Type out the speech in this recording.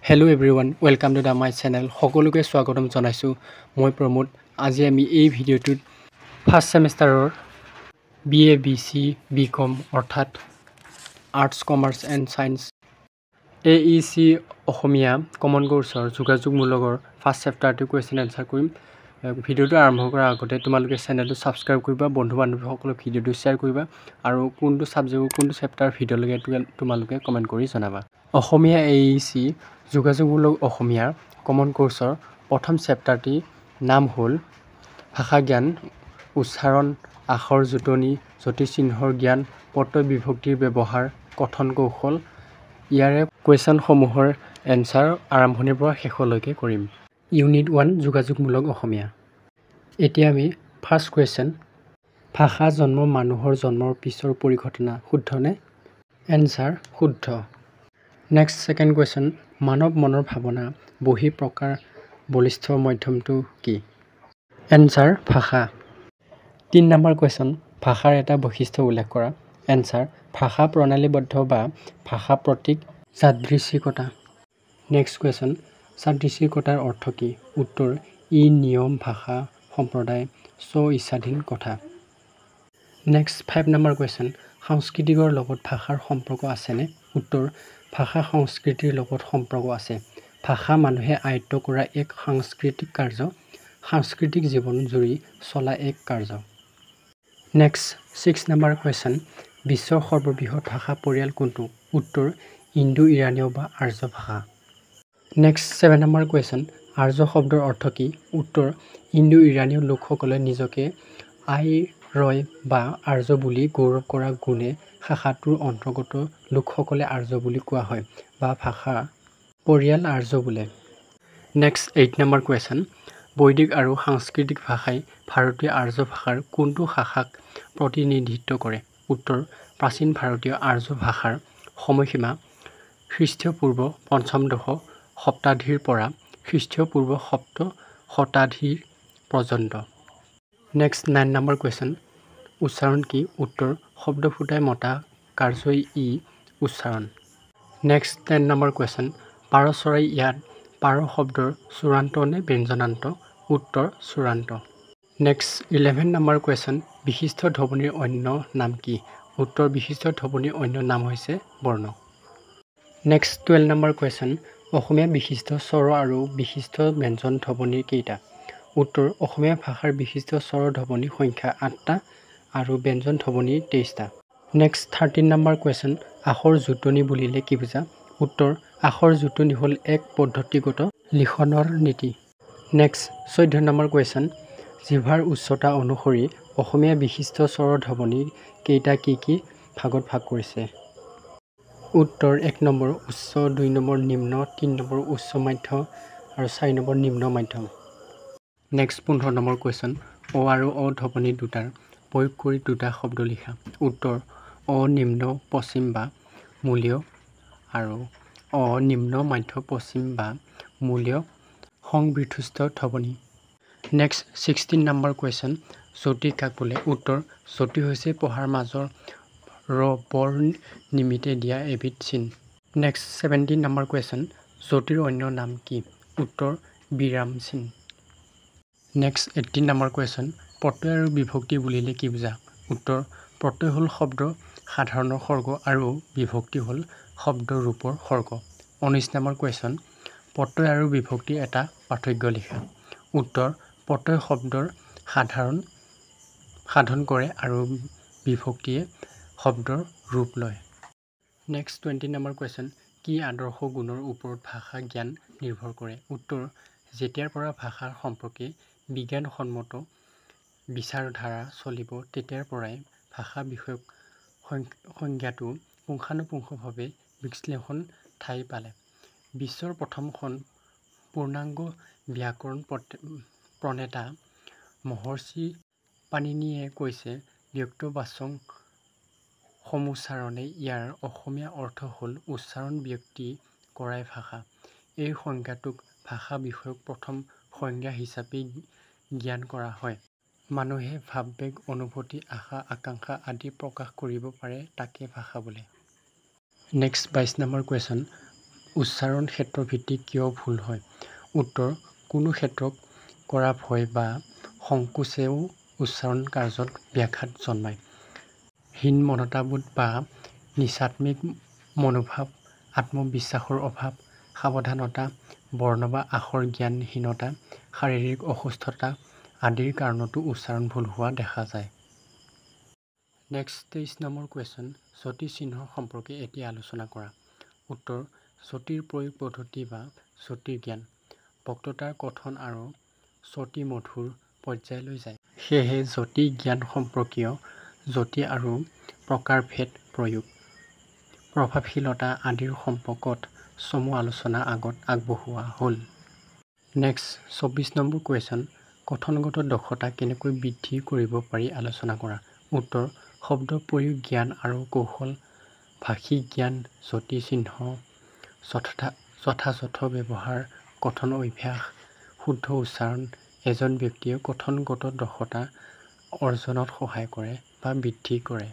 Hello everyone, welcome to the my channel. সকলোকে স্বাগতম জনাইছোঁ। মই প্ৰমোদ। আজি আমি এই ভিডিঅ'টোত first ছেমিষ্টাৰৰ B A, B C, B কম অৰ্থাৎ arts, commerce and science, AEC Asamiya common কোৰ্চৰ যোগাযোগমূলকৰ first চেপ্টাৰটো question answer কৰিম। ভিডিঅ'টো আৰম্ভ কৰাৰ আগতে তোমালোকে চেনেলটো ছাবস্ক্ৰাইব কৰিবা, বন্ধু বান্ধৱীসকলক ভিডিঅ'টো শ্বেয়াৰ কৰিবা আৰু কোনটো ছাবজেক্টৰ কোনটো চেপ্টাৰ ভিডিঅ' লাগে তোমালোকে কমেণ্ট কৰি জনাবা। অসমীয়া এইচি যোগাযোগমূলক অসমীয়া কমন কোৰ্চৰ প্ৰথম চেপ্টাৰটিৰ নাম হ'ল ভাষা জ্ঞান, উচ্চাৰণ, আখৰ জোঁটনি, যতিচিহ্নৰ জ্ঞান, প্ৰত্যয় বিভক্তিৰ ব্যৱহাৰ, কথন কৌশল। ইয়াৰে কুৱেশ্যনসমূহৰ এনচাৰ আৰম্ভণিৰ পৰা শেষলৈকে কৰিম। ইউনিট 1, যোগাযোগমূলক অসমীয়া। এতিয়া আমি ফাৰ্ষ্ট কুৱেশ্যন, ভাষা জন্ম মানুহৰ জন্মৰ পিছৰ পৰিঘটনা, শুদ্ধনে? এনচাৰ শুদ্ধ। নেক্সট ছেকেণ্ড কুৱেশ্যন, মানৱ মনৰ ভাৱনা বহিঃপ্ৰকাশৰ বলিষ্ঠ মাধ্যমটো কি? এনচাৰ ভাষা। 3 নম্বৰ কুৱেশ্যন, ভাষাৰ এটা বৈশিষ্ট্য উল্লেখ কৰা। এনচাৰ ভাষা প্ৰণালীবদ্ধ বা ভাষা প্ৰতীক যাদৃচ্ছিকতা। নেক্সট কুৱেশ্যন, যাদৃচ্ছিকতাৰ অৰ্থ কি? উত্তৰ ই নিয়ম, ভাষা, সম্প্ৰদায়, স্ব-ইচ্ছাধীন কথা। নেক্সট 5 নম্বৰ কুৱেশ্যন, সাংস্কৃতিকৰ লগত ভাষাৰ সম্পৰ্ক আছেনে? উত্তৰ ভাষা সংস্কৃতিৰ লগত সম্পৰ্ক আছে। ভাষা মানুহে আয়ত্ত কৰা এক সাংস্কৃতিক কাৰ্য, সাংস্কৃতিক জীৱন জুৰি চলা এক কাৰ্য। নেক্সট 6 নম্বৰ কুৱেশ্যন, বিশ্বৰ সৰ্ববৃহৎ ভাষা পৰিয়াল কোনটো? উত্তৰ ইণ্ডো ইৰাণীয় বা আৰ্য ভাষা। নেক্সট 7 নম্বৰ কুৱেশ্যন, আৰ্য শব্দৰ অৰ্থ কি? উত্তৰ ইণ্ডো ইৰাণীয় লোকসকলে নিজকে আৰ্য বা আৰ্য বুলি গৌৰৱ কৰা গুণে শাখাটোৰ অন্তৰ্গত লোকসকলক আৰ্য বুলি কোৱা হয় বা ভাষা পৰিয়াল আৰ্য বোলে। নেক্সট 8 নম্বৰ কুৱেশ্যন, বৈদিক আৰু সাংস্কৃত ভাষাই ভাৰতীয় আৰ্য ভাষাৰ কোনটো শাখাক প্ৰতিনিধিত্ব কৰে? উত্তৰ প্ৰাচীন ভাৰতীয় আৰ্য ভাষাৰ সময়সীমা খ্ৰীষ্টপূৰ্ব পঞ্চদশ শতাব্দীৰ পৰা খ্ৰীষ্টপূৰ্ব সপ্তম শতাব্দীৰ পৰ্যন্ত। নেক্সট 9 নম্বৰ কুৱেশ্যন, উচ্চাৰণ কি? উত্তৰ শব্দ ফুটাই মতা কাৰ্যই ই উচ্চাৰণ। নেক্সট 10 নম্বৰ কুৱেশ্যন, পাৰ চৰাই, ইয়াত পাৰ শব্দৰ স্বৰান্ত নে ব্যঞ্জনান্ত? উত্তৰ স্বৰান্ত। নেক্সট 11 নম্বৰ কুৱেশ্যন, বিশিষ্ট ধ্বনিৰ অন্য নাম কি? উত্তৰ বিশিষ্ট ধ্বনিৰ অন্য নাম হৈছে বৰ্ণ। নেক্সট 12 নম্বৰ কুৱেশ্যন, অসমীয়া বিশিষ্ট স্বৰ আৰু বিশিষ্ট ব্যঞ্জন ধ্বনি কেইটা? উত্তৰ অসমীয়া ভাষাৰ বিশিষ্ট স্বৰ ধ্বনিৰ সংখ্যা 8টা আৰু ব্যঞ্জন ধ্বনি 23টা। নেক্সট 13 নম্বৰ কুৱেশ্যন, আখৰ জোঁটনি বুলিলে কি বুজা? উত্তৰ আখৰ জোঁটনি হ'ল এক পদ্ধতিগত লিখনৰ নীতি। নেক্সট 14 নম্বৰ কুৱেশ্যন, জিভাৰ উচ্চতা অনুসৰি অসমীয়া বিশিষ্ট স্বৰ ধ্বনি কেইটা কি কি ভাগত ভাগ কৰিছে? উত্তৰ 1 নম্বৰ উচ্চ, 2 নম্বৰ নিম্ন, 3 নম্বৰ উচ্চ মাধ্য আৰু 4 নম্বৰ নিম্ন মাধ্যম। Next 15 number question, অ আৰু অ ধ্বনি দুটাৰ প্ৰয়োগ কৰি দুটা শব্দ লিখা। উত্তৰ অ নিম্ন পশ্চিম বা মূলীয় আৰু অ নিম্ন মাধ্য পশ্চিম বা মূলীয় সংবৃদ্ধোষ্ঠ্য ধ্বনি। নেক্সট 16 নম্বৰ কুৱেশ্যন, যতি কাক বোলে? উত্তৰ যতি হৈছে পঢ়াৰ মাজৰ ৰ বৰ নিমিত্তে দিয়া এবিধ চিন। নেক্সট 17 নম্বৰ কুৱেশ্যন, যতিৰ অন্য নাম কি? উত্তৰ বিৰাম চিন। নেক্সট 18 নম্বৰ কুৱেশ্যন, প্ৰত্যয় আৰু বিভক্তি বুলিলে কি বুজা? উত্তৰ প্ৰত্যয় হ'ল শব্দ সাধনৰ সৰ্গ আৰু বিভক্তি হ'ল শব্দ ৰূপৰ সৰ্গ। 19 নম্বৰ কুৱেশ্যন, প্ৰত্যয় আৰু বিভক্তিৰ এটা পাৰ্থক্য লিখা। উত্তৰ প্ৰত্যয় শব্দৰ সাধন কৰে আৰু বিভক্তিয়ে শব্দৰ ৰূপ লয়। নেক্সট 20 নম্বৰ কুৱেশ্যন, কি আদৰ্শ গুণৰ ওপৰত ভাষা জ্ঞান নিৰ্ভৰ কৰে? উত্তৰ যেতিয়াৰ পৰা ভাষাৰ সম্পৰ্কে বিজ্ঞানসন্মত বিচাৰধাৰা চলিব তেতিয়াৰ পৰাই ভাষা বিষয়ক সংজ্ঞাটো পুংখানুপুংখভাৱে বিশ্লেষণ ঠাই পালে। বিশ্বৰ প্ৰথমখন পূৰ্ণাংগ ব্যাকৰণ প্ৰণেতা মহৰ্ষি পাণিনিয়ে কৈছে ব্যক্তবাচ্যং সমুচ্চাৰণে, ইয়াৰ অসমীয়া অৰ্থ হ'ল উচ্চাৰণ ব্যক্তি কৰাই ভাষা। এই সংজ্ঞাটোক ভাষা বিষয়ক প্ৰথম সংজ্ঞা হিচাপেই জ্ঞান কৰা হয়। মানুহে ভাবাবেগ, অনুভূতি, আশা আকাংক্ষা আদি প্ৰকাশ কৰিব পাৰে তাকে ভাষা বোলে। Next 22 number question, উচ্চাৰণ ক্ষেত্ৰভিত্তিক কিয় ভুল হয়? উত্তৰ, কোনো ক্ষেত্ৰক কৰা ভয় বা সংকোচেও উচ্চাৰণ কাৰ্যত ব্যাঘাত জন্মায়। হীনমন্যতাবোধ বা নীচাত্মিক মনোভাৱ, আত্মবিশ্বাসৰ অভাৱ, সাৱধানতা, বৰ্ণ বা আখৰ জ্ঞানহীনতা, শাৰীৰিক অসুস্থতা আদিৰ কাৰণতো উচ্চাৰণ ভুল হোৱা দেখা যায়। নেক্সট 23 নম্বৰ কুৱেশ্যন, যতি চিহ্নৰ সম্পৰ্কে এটি আলোচনা কৰা। উত্তৰ, যতিৰ প্ৰয়োগ পদ্ধতি বা যতিৰ জ্ঞান বক্তৃতাৰ কথন আৰু শ্ৰুতিমধুৰ পৰ্যায়লৈ যায়। সেয়েহে যতি জ্ঞান সম্পৰ্কীয় যতি আৰু প্ৰকাৰভেদ, প্ৰয়োগ, প্ৰভাৱশীলতা আদিৰ সম্পৰ্কত চমু আলোচনা আগত আগবঢ়োৱা হ'ল। নেক্সট 24 নম্বৰ কুৱেশ্যন, কথনগত দক্ষতা কেনেকৈ বৃদ্ধি কৰিব পাৰি আলোচনা কৰা। উত্তৰ, শব্দ প্ৰয়োগ জ্ঞান আৰু কৌশল, ভাষিক জ্ঞান, যতি চিহ্ন যথাযথ ব্যৱহাৰ, কথন অভ্যাস, শুদ্ধ উচ্চাৰণ এজন ব্যক্তিয়ে কথনগত দক্ষতা অৰ্জনত সহায় কৰে বা বৃদ্ধি কৰে।